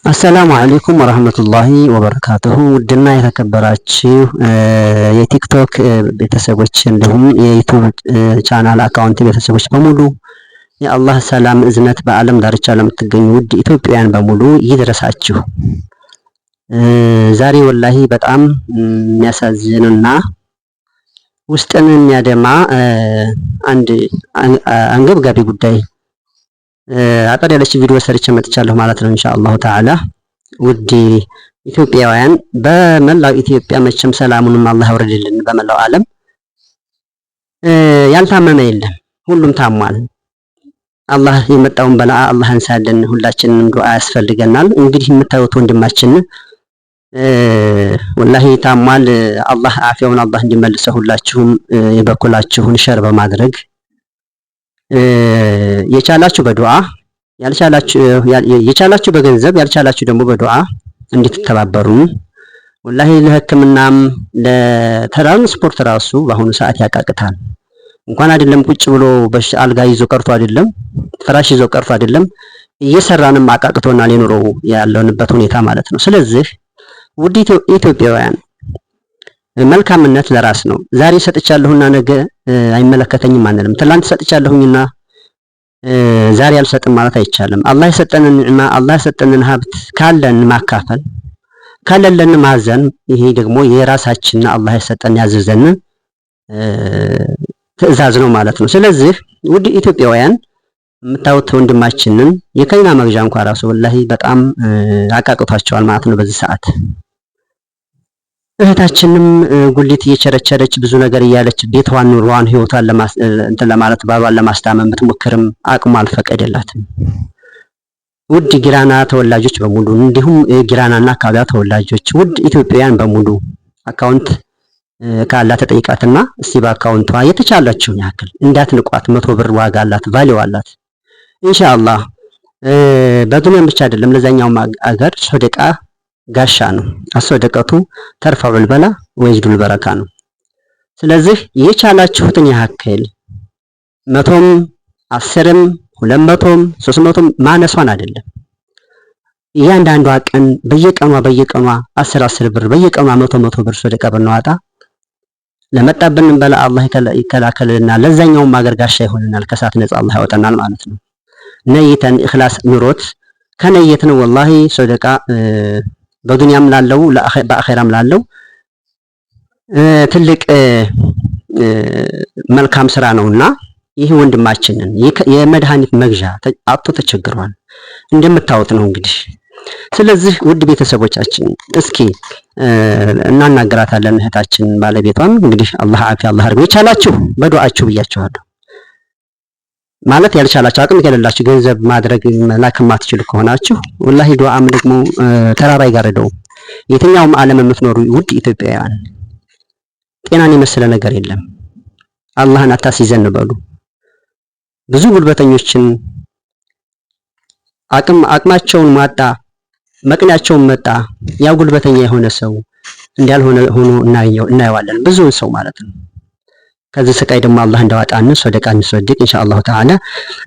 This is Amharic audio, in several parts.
السلام عليكم ورحمة الله وبركاته። ውድና የተከበራችሁ የቲክቶክ ቤተሰቦች እንዲሁም የዩቱብ channel account ቤተሰቦች በሙሉ፣ የአላህ ሰላም እዝነት በዓለም ዳርቻ ለምትገኙ ውድ ኢትዮጵያውያን በሙሉ ይድረሳችሁ። ዛሬ ወላሂ በጣም የሚያሳዝንና ውስጥን የሚያደማ አንድ አንገብጋቢ ጉዳይ አጠር ያለች ቪዲዮ ሰርቼ መጥቻለሁ ማለት ነው። إن شاء الله تعالى ውድ ኢትዮጵያውያን በመላው ኢትዮጵያ መቼም ሰላሙንም አላህ ያውርድልን። በመላው ዓለም ያልታመመ የለም፣ ሁሉም ታሟል። አላህ የመጣውን በላአ አላህ አንሳልን። ሁላችንንም ዱዓ ያስፈልገናል። እንግዲህ የምታዩት ወንድማችን ወላሂ ታሟል። አላህ አፊያውን አላህ እንዲመልሰው ሁላችሁም የበኩላችሁን share በማድረግ፣ የቻላችሁ በዱዓ፣ ያልቻላችሁ የቻላችሁ በገንዘብ፣ ያልቻላችሁ ደግሞ በዱዓ እንድትተባበሩ። ወላሂ ለሕክምናም ለትራንስፖርት ራሱ በአሁኑ ሰዓት ያቃቅታል። እንኳን አይደለም ቁጭ ብሎ አልጋ ይዞ ቀርቶ አይደለም፣ ፍራሽ ይዞ ቀርቶ አይደለም፣ እየሰራንም አቃቅቶናል የኑሮው ያለንበት ሁኔታ ማለት ነው። ስለዚህ ውድ ኢትዮጵያውያን መልካምነት ለራስ ነው። ዛሬ ሰጥቻለሁና ነገ አይመለከተኝም አንልም። ትላንት ሰጥቻለሁኝና ዛሬ አልሰጥም ማለት አይቻልም። አላህ የሰጠንን ኒዕማ፣ አላህ የሰጠንን ሀብት ካለን ማካፈል፣ ከሌለን ማዘን፣ ይሄ ደግሞ የራሳችንና አላህ የሰጠን ያዘዘን ትዕዛዝ ነው ማለት ነው። ስለዚህ ውድ ኢትዮጵያውያን የምታዩት ወንድማችንን የከኒና መግዣ እንኳ ራሱ ወላሂ በጣም አቃቅቷቸዋል ማለት ነው በዚህ ሰዓት። እህታችንም ጉሊት እየቸረቸረች ብዙ ነገር እያለች ቤቷን፣ ኑሯን፣ ህይወቷን እንትን ለማለት፣ ባሏን ለማስታመም ብትሞክርም አቅሟ አልፈቀደላትም። ውድ ጊራና ተወላጆች በሙሉ፣ እንዲሁም ጊራናና አካባቢዋ ተወላጆች፣ ውድ ኢትዮጵያውያን በሙሉ account ካላት ተጠይቃትና እስቲ በአካውንቷ የተቻላችሁን ያክል እንዳትንቋት። 100 ብር ዋጋ አላት፣ value አላት። ኢንሻአላህ በዱንያም ብቻ አይደለም ለዛኛውም አገር ሶደቃ ጋሻ ነው። الصدقة ترفع البلاء وتجلب البركة ነው። ስለዚህ የቻላችሁትን ያክል 100ም 10ም 200ም 300ም ማነሷን አይደለም። እያንዳንዷ ቀን በየቀኗ በየቀኗ 10 10 ብር፣ በየቀኗ 100 100 ብር ሶደቃ ብናወጣ ለመጣብን በላ አላህ ይከላከልልናል። ለዛኛውም አገር ጋሻ ይሆንናል። ከእሳት ነፃ አላህ ያወጣናል ማለት ነው። ነይተን ኢኽላስ ኑሮት ከነየትን ወላሂ ሶደቃ በዱንያም ላለው በአኼራም ላለው ትልቅ መልካም ስራ ነውና ይህ ወንድማችንን የመድኃኒት መግዣ አጥቶ ተቸግሯል። እንደምታዩት ነው እንግዲህ። ስለዚህ ውድ ቤተሰቦቻችን እስኪ እናናግራታለን እህታችን ባለቤቷን። እንግዲህ አላህ አፊያ አላህ አድርገው። የቻላችሁ በዱዓችሁ ብያችኋለሁ። ማለት ያልቻላችሁ፣ አቅም ከሌላችሁ፣ ገንዘብ ማድረግ መላክ የማትችሉ ከሆናችሁ ወላሂ ዱዓም ደግሞ ተራራ አይጋርደውም። የትኛውም ዓለም የምትኖሩ ውድ ኢትዮጵያውያን ጤናን የመሰለ ነገር የለም። አላህን አታስይዘን በሉ። ብዙ ጉልበተኞችን አቅማቸውን ማጣ መቅኔያቸውን መጣ ያው ጉልበተኛ የሆነ ሰው እንዳልሆነ ሆኖ እናየዋለን። ብዙውን ሰው ማለት ነው። ከዚህ ስቃይ ደግሞ አላህ እንዳወጣን ሶደቃ እንሶድቅ ኢንሻአላሁ ተዓላ።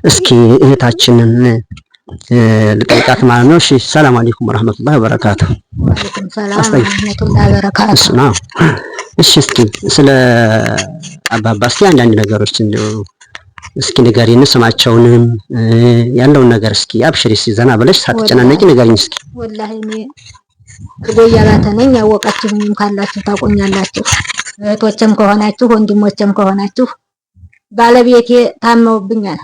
እስኪ እህታችንን ልጠይቃት ማለት ነው። እሺ፣ ሰላም አለይኩም ወራህመቱላሂ ወበረካቱ። ወአለይኩም ሰላም ወራህመቱላሂ ወበረካቱ። እሺ፣ እስኪ ስለ አባባ እስኪ አንዳንድ ነገሮች እንደው እስኪ ንገሪን፣ ስማቸውንም ያለውን ነገር እስኪ አብሽሪ፣ እስኪ ዘና ብለሽ ሳትጨናነቂ ንገሪኝ እስኪ። ወላሂ እኔ ጎያ ባተ ነኝ። ያወቃችሁኝም ካላችሁ ታቆኛላችሁ። እህቶችም ከሆናችሁ ወንድሞችም ከሆናችሁ ባለቤቴ ታመውብኛል።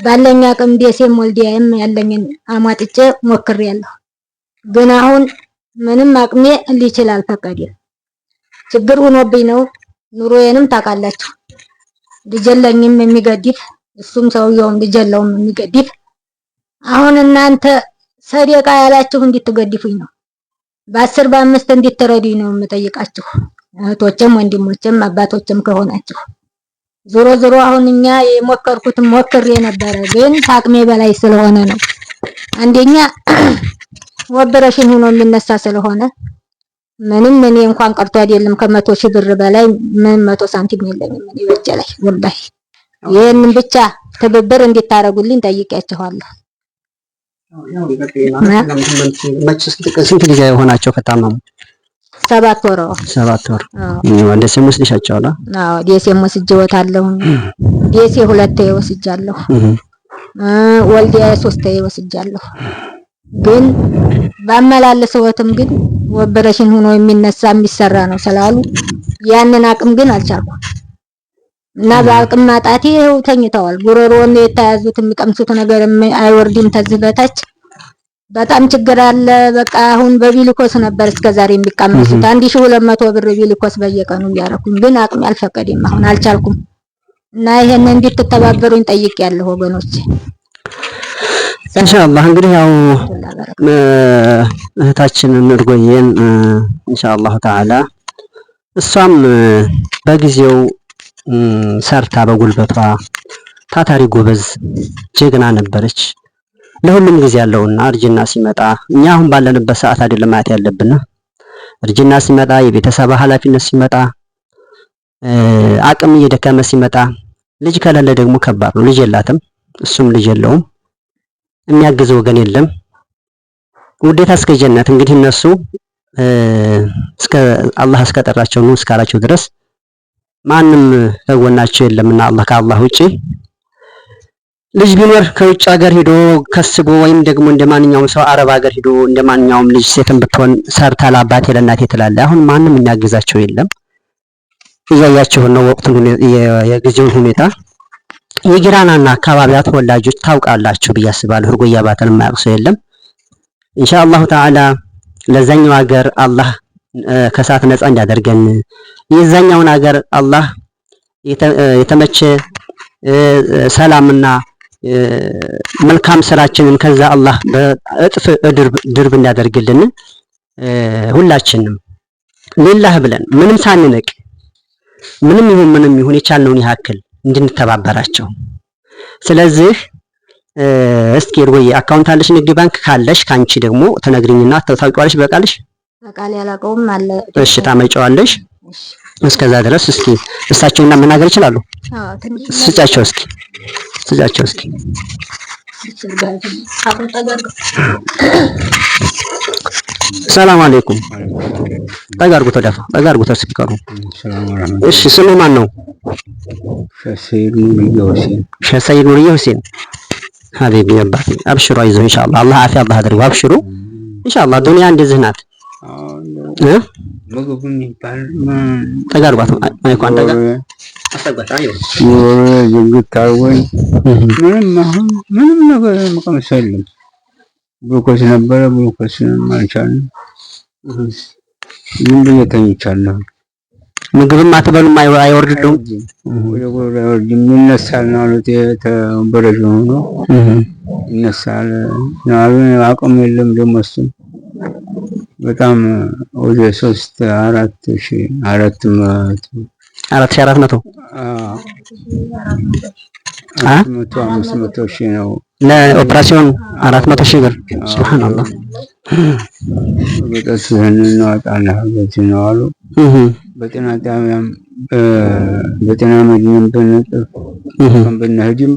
ባለኝ አቅም ደሴም ወልዲያም ያለኝን አሟጥጬ ሞክሬያለሁ። ግን አሁን ምንም አቅሜ ሊችል አልፈቀደም። ችግር ሆኖብኝ ነው። ኑሮዬንም ታውቃላችሁ። ልጅ የለኝም የሚገድፍ፣ እሱም ሰውየውም ልጅ የለውም የሚገድፍ። አሁን እናንተ ሰደቃ ያላችሁ እንድትገድፉኝ ነው። በ10 በ5 እንድትረዱኝ ነው የምጠይቃችሁ። እህቶችም ወንድሞችም አባቶችም ከሆናችሁ ዞሮ ዞሮ አሁን እኛ የሞከርኩት ሞክሬ ነበረ፣ ግን ታቅሜ በላይ ስለሆነ ነው። አንደኛ ኦፕሬሽን ሆኖ የሚነሳ ስለሆነ ምንም እኔ እንኳን ቀርቶ አይደለም ከ100,000 ብር በላይ ምን 100 ሳንቲም የለኝም እኔ በእጄ ላይ ወላሂ። ይህንን ብቻ ትብብር እንድታረጉልኝ ጠይቄያችኋለሁ። ስንት ጊዜ የሆናቸው ከታመሙ? 7 ወር። 7 ወር። ደሴም ወስደሻቸዋል? አዎ፣ ደሴም ወስጄዎታለሁ። ደሴ ሁለቴ ወስጃለሁ። ወልዲያ ሶስቴ ወስጃለሁ። ግን ባመላለሰዎትም ግን ኦፕሬሽን ሆኖ የሚነሳ የሚሰራ ነው ስላሉ ያንን አቅም ግን አልቻልኩም እና በአቅም ማጣቴ ይኸው ተኝተዋል። ጉሮሮውን የተያዙት፣ የሚቀምሱት ነገር አይወርድም ተዚህ በታች፣ በጣም ችግር አለ። በቃ አሁን በቢልኮስ ነበር እስከዛሬ የሚቀመሱት፣ 1200 ብር ቢልኮስ በየቀኑ እያደረኩኝ ግን አቅሜ አልፈቀደም። አሁን አልቻልኩም እና ይሄን እንድትተባበሩኝ ጠይቄያለሁ ወገኖች። ኢንሻአላህ እንግዲህ ያው እህታችንን እርጎዬን ኢንሻአላህ ተዓላ እሷም በጊዜው ሰርታ በጉልበቷ ታታሪ ጎበዝ ጀግና ነበረች። ለሁሉም ጊዜ ያለውና እርጅና ሲመጣ እኛ አሁን ባለንበት ሰዓት አይደለም ማየት ያለብን። እርጅና ሲመጣ፣ የቤተሰብ ኃላፊነት ሲመጣ፣ አቅም እየደከመ ሲመጣ፣ ልጅ ከሌለ ደግሞ ከባድ ነው። ልጅ የላትም፣ እሱም ልጅ የለውም። የሚያግዝ ወገን የለም። ውዴታ እስከ ጀነት እንግዲህ እነሱ እስከ አላህ እስከጠራቸው ነው እስካላቸው ድረስ ማንም ከጎናቸው የለምና አላህ ከአላህ ውጪ። ልጅ ቢኖር ከውጭ ሀገር ሂዶ ከስቦ ወይም ደግሞ እንደማንኛውም ሰው አረብ ሀገር ሂዶ እንደማንኛውም ልጅ ሴትም ብትሆን ሰርታ ለአባቴ ለእናቴ ትላለች። አሁን ማንም የሚያግዛቸው የለም። እያያችሁ ነው ወቅቱን፣ የጊዜውን ሁኔታ። የጊራናና አካባቢዋ ተወላጆች ታውቃላችሁ ብዬ አስባለሁ። እርጎዬ አባተን የማያውቅ ሰው የለም። ኢንሻአላሁ ተዓላ ለዛኛው ሀገር አላህ ከእሳት ነፃ እንዲያደርገን፣ የዛኛውን ሀገር አላህ የተመቸ ሰላምና መልካም ስራችንን ከዛ አላህ በእጥፍ ድርብ እንዲያደርግልን ሁላችንም ሊላህ ብለን ምንም ሳንንቅ ምንም ይሁን ምንም ይሁን የቻልነውን ያክል እንድንተባበራቸው። ስለዚህ እስኪ እርጎዬ account አለሽ? ንግድ ባንክ ካለሽ ካንቺ ደግሞ ትነግሪኝና ታውቂዋለሽ በቃልሽ? በቃል ያላቀውም አለ። እሺ፣ ታመጪዋለሽ። እስከዛ ድረስ እስኪ እሳቸውና መናገር ይችላሉ። ስጫቸው እስኪ፣ ስጫቸው እስኪ። ሰላም አለይኩም። ጠጋ አድርጉት፣ ወደፋ ጠጋ አድርጉት speaker ኡ። እሺ፣ ስሙ ማን ነው? ሸሰይድ ኑርዬ ሁሴን። ሀቢቢ አባቴ አብሽሩ፣ አይዞህ ኢንሻአላህ። አላህ አፊያ አላህ አድርገው። አብሽሩ ኢንሻአላህ። ዱንያ እንደዚህ ናት። ጠጋ አድርጓት mic ኳን ጠጋ። ዝግት አድርጎኝ ምንም አሁን ምንም ነገር መቀመስ የለም። ግሉኮስ ነበረ፣ ግሉኮስንም አልቻልንም። ዝም ብዬ ተኝቻለሁ። ምግብም አትበሉም? አይወርድልም? ወደ ጉሮሮ አይወርድም። ይነሳል ነው አሉት። በረዥ ሆኖ ይነሳል ነው አሉ። አቅም የለም ደግሞ እሱም በጣም ወደ ሶስት አራት ሺህ አራት መቶ 4400 400 500 ሺህ ነው። ለኦፕራሲዮን 400,000 ብር። ሱብሃንአላህ። በቀስ እናወጣለን በዚህ ነው አሉ። በጤና ጣቢያም በጤና መድንም ብንጥፍ ብንሄድም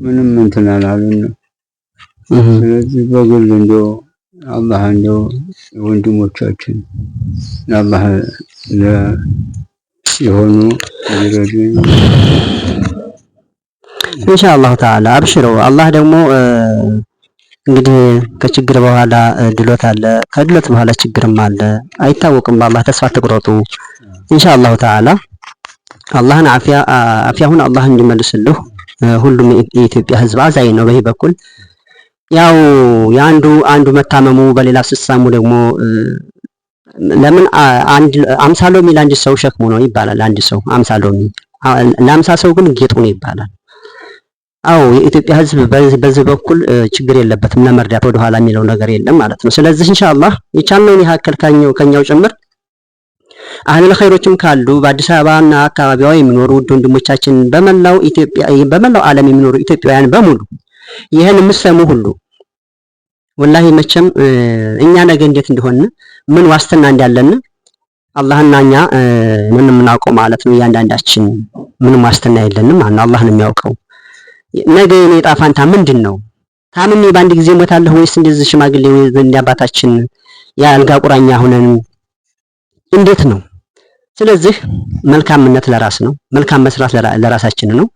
ምንም እንትን አላሉን። ስለዚህ በግል እንደው አላህ እንደው ወንድሞቻችን አላህ የሆኑ ይረዱኝ። ኢንሻአላሁ ተዓላ አብሽረው። አላህ ደግሞ እንግዲህ ከችግር በኋላ ድሎት አለ፣ ከድሎት በኋላ ችግርም አለ። አይታወቅም። በአላህ ተስፋ አትቁረጡ። ኢንሻአላሁ ተዓላ አላህን አፊያሁን አላህ እንዲመልስልህ። ሁሉም የኢትዮጵያ ሕዝብ አዛኝ ነው። በዚህ በኩል ያው የአንዱ አንዱ መታመሙ በሌላ ስሳሙ ደግሞ ለምን አንድ 50 ሎሚ ለአንድ ሰው ሸክሙ ነው ይባላል። አንድ ሰው 50 ሎሚ ለ50 ሰው ግን ጌጡ ነው ይባላል። አዎ፣ የኢትዮጵያ ሕዝብ በዚህ በኩል ችግር የለበትም፣ ለመርዳት ወደኋላ የሚለው ነገር የለም ማለት ነው። ስለዚህ ኢንሻአላህ የቻልነውን ያክል ከኛው ጭምር አህለል ኸይሮችም ካሉ በአዲስ አበባና አካባቢዋ የሚኖሩ ውድ ወንድሞቻችን፣ በመላው ኢትዮጵያ በመላው ዓለም የሚኖሩ ኢትዮጵያውያን በሙሉ ይህን የምትሰሙ ሁሉ ወላሂ መቼም እኛ ነገ እንዴት እንደሆነ ምን ዋስትና እንዳለን አላህና እኛ ምን የምናውቀው ማለት ነው። እያንዳንዳችን ምንም ዋስትና የለንም ማለት ነው። አላህ ነው የሚያውቀው። ነገ የኔ ዕጣ ፋንታ ምንድን ነው? ታምሜ በአንድ ጊዜ ሞታለሁ ወይስ እንደዚህ ሽማግሌ ወይ እንደ አባታችን የአልጋ ቁራኛ ሆነን እንዴት ነው? ስለዚህ መልካምነት ለራስ ነው። መልካም መስራት ለራሳችን ነው።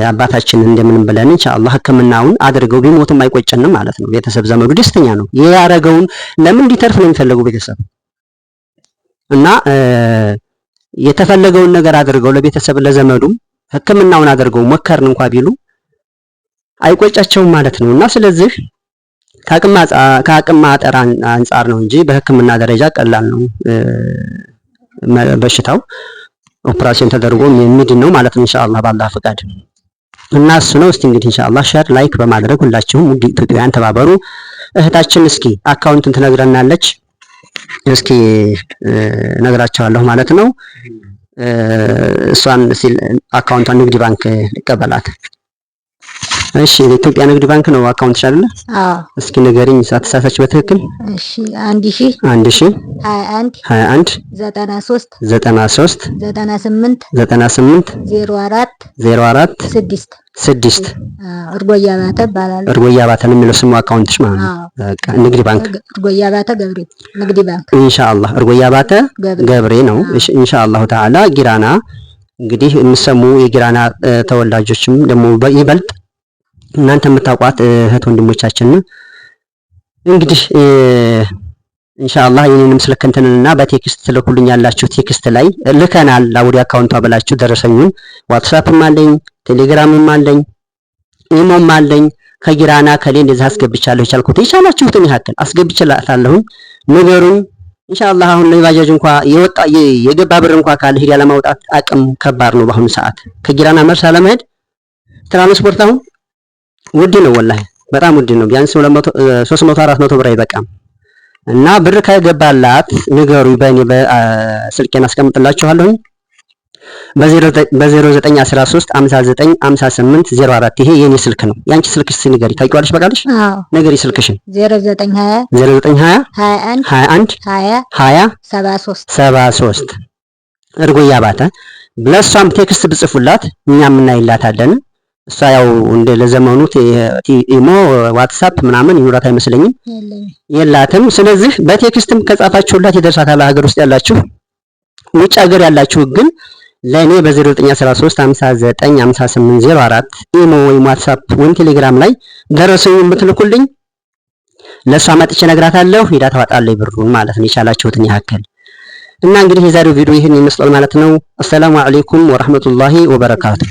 አባታችን እንደምንም ብለን ኢንሻአላህ ሕክምናውን አድርገው ቢሞቱም አይቆጨንም ማለት ነው። ቤተሰብ ዘመዱ ደስተኛ ነው። ያረገውን ለምን እንዲተርፍ ነው የሚፈለገው ቤተሰብ እና የተፈለገውን ነገር አድርገው ለቤተሰብ ለዘመዱም ሕክምናውን አድርገው ሞከርን እንኳ ቢሉ አይቆጫቸውም ማለት ነው። እና ስለዚህ ከአቅም ማጠር አንጻር ነው እንጂ በሕክምና ደረጃ ቀላል ነው በሽታው ኦፕራሲዮን ተደርጎ የሚድን ነው ማለት ነው ኢንሻአላህ በአላህ ፈቃድ። እና እሱ ነው። እስቲ እንግዲህ ኢንሻአላህ share like በማድረግ ሁላችሁም ውድ ኢትዮጵያውያን ተባበሩ። እህታችን እስኪ አካውንትን ትነግረናለች። እስኪ ነግራቸዋለሁ ማለት ነው። እሷን ሲል አካውንቷን ንግድ ባንክ ልቀበላት። እሺ የኢትዮጵያ ንግድ ባንክ ነው አካውንትሽ አይደለ? አዎ። እስኪ ንገሪኝ ሳትሳሳች በትክክል። እሺ 1000 1000 21 21 93 93 98 98 04 04 6 6። እርጎያ አባተ እባላለሁ። እርጎያ አባተ ነው የሚለው ስሙ አካውንትሽ ማለት ነው። በቃ ንግድ ባንክ እርጎያ አባተ ገብሬ ንግድ ባንክ ኢንሻአላህ። እርጎያ አባተ ገብሬ ነው። ኢንሻአላሁ ተዓላ ጊራና እንግዲህ የምሰሙ የጊራና ተወላጆችም ደግሞ ይበልጥ እናንተ የምታውቋት እህት ወንድሞቻችን እንግዲህ ኢንሻአላህ የኔንም ስልክ እንትንና በ text ትልኩልኛላችሁ። text ላይ ልከናል ወደ አካውንቷ ብላችሁ ደረሰኙን ዋትሳፕም አለኝ፣ ቴሌግራምም አለኝ፣ ኢሞም አለኝ። ከጊራና ከሌ እንደዚህ አስገብቻለሁ የቻልኩት የቻላችሁትን ያክል አስገብቼላታለሁኝ። ንገሩኝ ኢንሻአላህ። አሁን ላይ ባጃጅ እንኳ የወጣ የገባ ብር እንኳ ካለ ሂድ ያለማውጣት አቅም ከባድ ነው። በአሁኑ ሰዓት ከጊራና መርሳ ለመሄድ ትራንስፖርት አሁን ውድ ነው፣ ወላሂ በጣም ውድ ነው። ቢያንስ 200 300 400 ብር አይበቃም። እና ብር ከገባላት ንገሩ። በእኔ በስልኬን አስቀምጥላችኋለሁኝ በ0913 59 58 04 ይሄ የኔ ስልክ ነው። ያንቺ ስልክ እስኪ ንገሪ። ታውቂዋለሽ? በቃልሽ ንገሪ ስልክሽን። 0920 0920 21 21 20 20 73 73 እርጎያ አባተ። ለእሷም text ብጽፉላት እኛም እናይላታለን። እሷ ያው እንደ ለዘመኑ ኢሞ ዋትሳፕ ምናምን ይኑራት አይመስለኝም፣ የላትም። ስለዚህ በ text ም ከጻፋችሁላት ይደርሳታል። ሀገር ውስጥ ያላችሁ፣ ውጭ ሀገር ያላችሁ ግን ለእኔ በ0913 59 58 04 ኢሞ ወይም ዋትሳፕ ወይም ቴሌግራም ላይ ደረሰኝ የምትልኩልኝ ለእሷ መጥቼ እነግራታለሁ። ሄዳ ታወጣለች ብሩን ማለት ነው፣ የቻላችሁትን ያክል። እና እንግዲህ የዛሬው ቪዲዮ ይህን ይመስላል ማለት ነው። አሰላሙ አለይኩም ወራህመቱላሂ ወበረካቱ።